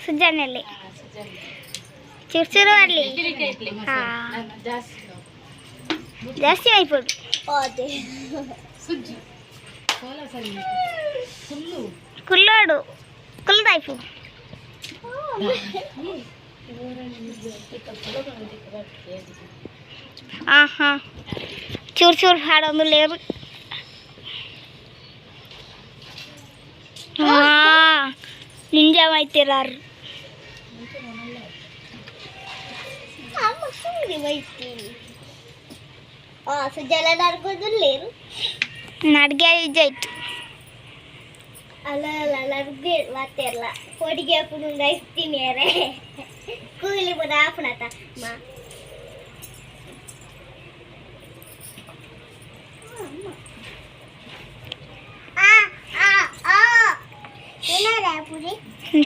ಸುಜಾನಲ್ಲಿ ಚೂರು ಚೂರು ಅಲ್ಲಿ ಜಾಸ್ತಿ ಆಯ್ಪುಡು. ಕುಲ್ಲೋಡು ಕುಲ್ಲದಾಯ್ಪು. ಆಹಾ ಚೂರು ಚೂರು ಹಾಡೊಂದು ಲೇರು. ನಿಂಜ ಮಾಯ್ತಿರಾರು. ನಡ್ಗೆ ಇಜ್ಜಾಯ್ತು. ಅಲ್ಲ ಅಲ್ಲ ನಡ್ಗೆ ಮಾತಿರಲ್ಲ ಹೊಡಿಗೆ ಹಾಕೊಂಡು ಐಸ್ತೀನಿ ಅರೆ ಕೂಲಿ ಬರ ಹಾಪುಣತ ಮಾ.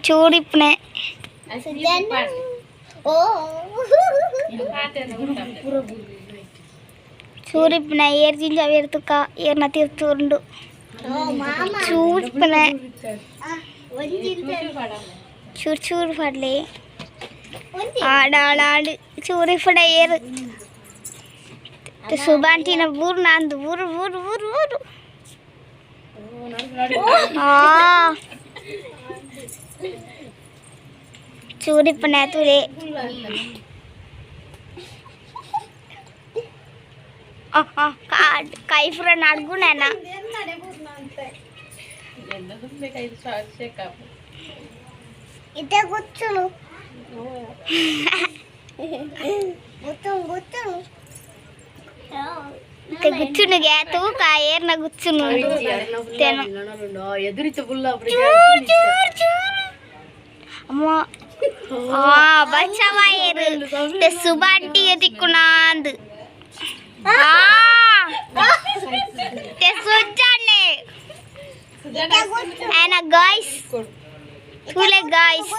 ಚೂರಿಪ್ಪನೆ. ಓ ಚೂರಿಪ್ಪನೆ ಏರ್ ಜಿಂಜ ಏರ್ತುಕ ಏರ್ನ ತಿರ್ತುಂಡು ಚೂರಿಪ್ಪನೆ ಚೂರು ಚೂರು ಪಡ್ಲಿ ಆಡಾಡಾಡು ಚೂರಿಪ್ಪನೆ ಏರು ಸುಬಾಂಟಿನ ಬೂರು ನಂದು ಬೂರು ಬೂರು ಬೂರು ಬೂರು. ಚೂರಿಪ್ಪನೆ ತುಲೆ ಕೈಫುರ ನಡ್ಗುನೇನ. ಇದೇ ಗುಚ್ಚುನು ಗುಚ್ಚು ಗುಚ್ಚುನು ಗುಚ್ಚುನುಗೆ ತೂಕ ಏರ್ನ ಗುಚ್ಚುನು. ಅಮ್ಮ ಬಚ್ಚವ ಏರು ಸುಬಾಂಟಿಗೆ ತಿಕ್ಕುನಾಂದು ಸುಜಾನೆ ಆ್ಯನ ಗಾಯ್ಸ್ ತುಲೆ ಗಾಯ್ಸ್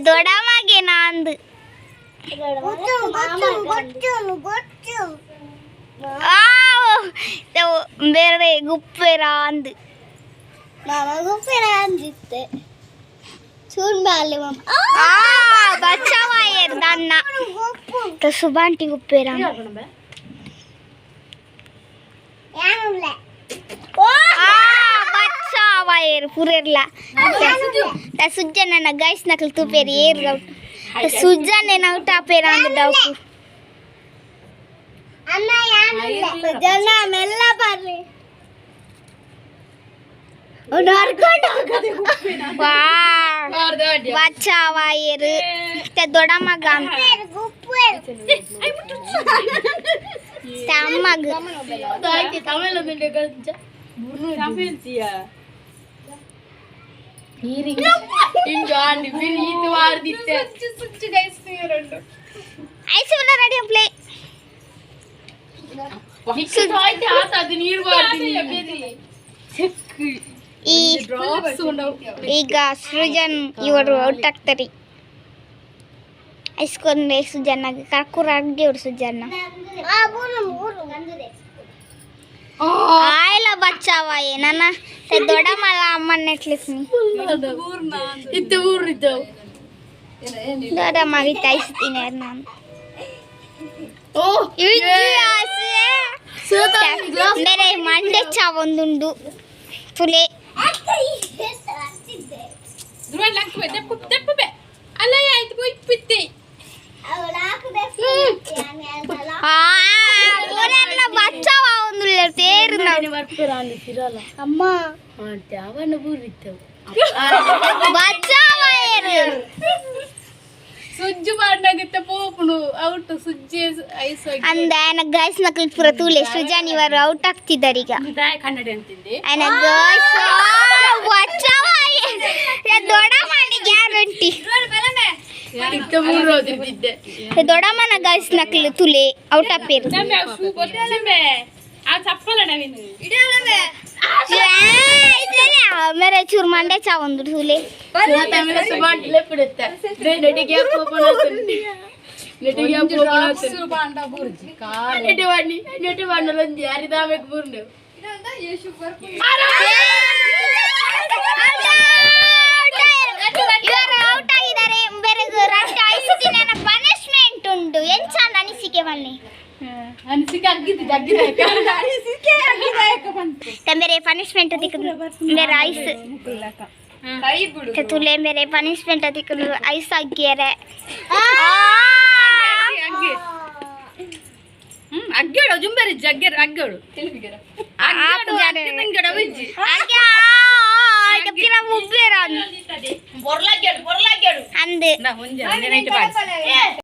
ದೊಡಮಗೆ ನಾಂದು ಬೇರೆ ಗುಪ್ಪೆರ ಅಂದು. ಮಾಮ ಗುಪ್ಪೆರ ಅಂದಿತ್ತೆ ಚೂನ್ ಬಾಲೆ ಮಾಮ. ಬಚ್ಚವಾಯರ್ ದನ್ನ ಸುಬಾಂಟಿ ಗುಪ್ಪೆರ. ಬಚ್ಚವಾಯರ್ ಪುರೆರ್ಲ ಸುಜ್ಜನ ಗೈಸ್ ನಕಲ್ ತೂಪೇರಿ ಏರ್ ಸುಜ್ಜನೆ ನಾವು ಟಾಪೇರ ಅಂದ ಡೌಕು. ಅನ್ನ ಜನ ಮೆಲ್ಲ ಬರ್ಲಿ. ಬಚ್ಚವಾಯರು ದೊಡ್ಡಮಗ ಅಮ್ಮಗ. Ready play. ಈಗ ಸೃಜನ್ ಇವರು ಔಟ್ ಆಗ್ತಾರೆ. ಐಸ್ಕೊಂಡ್ರೆ ಸುಜನ್ ಕರ್ಕೂರ ಅಡ್ಗೆ ಅವರು ಸುಜನ್ನ ಆಯ್ಲ ಬಚ್ಚಾವ ನನ್ನ ದೊಡ್ಡಮಲ್ಲ ಅಮ್ಮನ ನೆಟ್ಲಿಸ್ನಿ ದೊಡ್ಡಮ್ಮ ಐಸ್ತೀನಿ ನಾನು. ಬೇರೆ ಮಂಡೆ ಚಾ ಒಂದುಂಡು ತುಲೆ. ಬಚ್ಚಾವ ಒಂದು ತೇರು. ಅಮ್ಮ ಬಚ್ಚಾವ ಸುಜ್ಜು ಮಾಡ್ನಾಗಿತ್ತ ಪೋಪುಣು ಔಟ್ ಸುಜ್ಜಿ ಐಸ್. ಅಂದ ಆಯನ ಗೈಸ್ ನಕಲ್ ಪೂರ ತೂಲೆ ಸೃಜನ್ ಇವರು ಔಟ್ ಆಗ್ತಿದ್ದಾರೆ ಈಗ. ಕನ್ನಡ ಅಂತಿದ್ದೆ. ಆಯನ ಗೈಸ್ ಬಚ್ಚಾವ ದೊಡ್ಡ ಮಾಡಿ ಗ್ಯಾರಂಟಿ ದೊಡ್ಡಮ್ಮನ ಗೈಸ್ ನಕಲು ತುಲೆ ಔಟ್ ಆಪೇರು. ಮೇರೆ ಚೂರು ಮಂಡೆ ಚಾ ಒಂದು ತುಲೆ. ಇವರು ಔಟ್ ಆಗಿದ್ದಾರೆ. ಬೇರೆ ರಡ್ಡ್ ಐಸ್ ತಿನ್ನ ಪನಿಷ್ಮೆಂಟ್ ಉಂಟು. ಎಂಚ ಅನಿಸಿಕೆ ಬನ್ನಿ? ಅನಿಸಿಕೆ ಅಗ್ಗಿದ್ದು ಅಗ್ಗಿದ. ತಂಬೇರೆ ಪನಿಷ್ಮೆಂಟ್ ತಿಕ್ಕುದು ಬೇರೆ ಐಸ್ ತುಲೆ. ಬೇರೆ ಪನಿಷ್ಮೆಂಟ್ ತಿಕ್ಕುದು ಐಸ್ ಅಗ್ಗಿಯರೆ. ಅಗ್ಗಿ ಅಗ್ಗೇಡು ಜುಂಬೇರಿ ಜಗ್ಗೇರು ಅಗ್ಗೇಡು ಅಗ್ಗೇಡು ಅಗ್ಗಿದಂಗಡ ವಿಜ್ಜಿ. ಮುಬ್ಬೇರ ಅಂದು. ನಾ ಒಂಜಿ ನೈಟ್.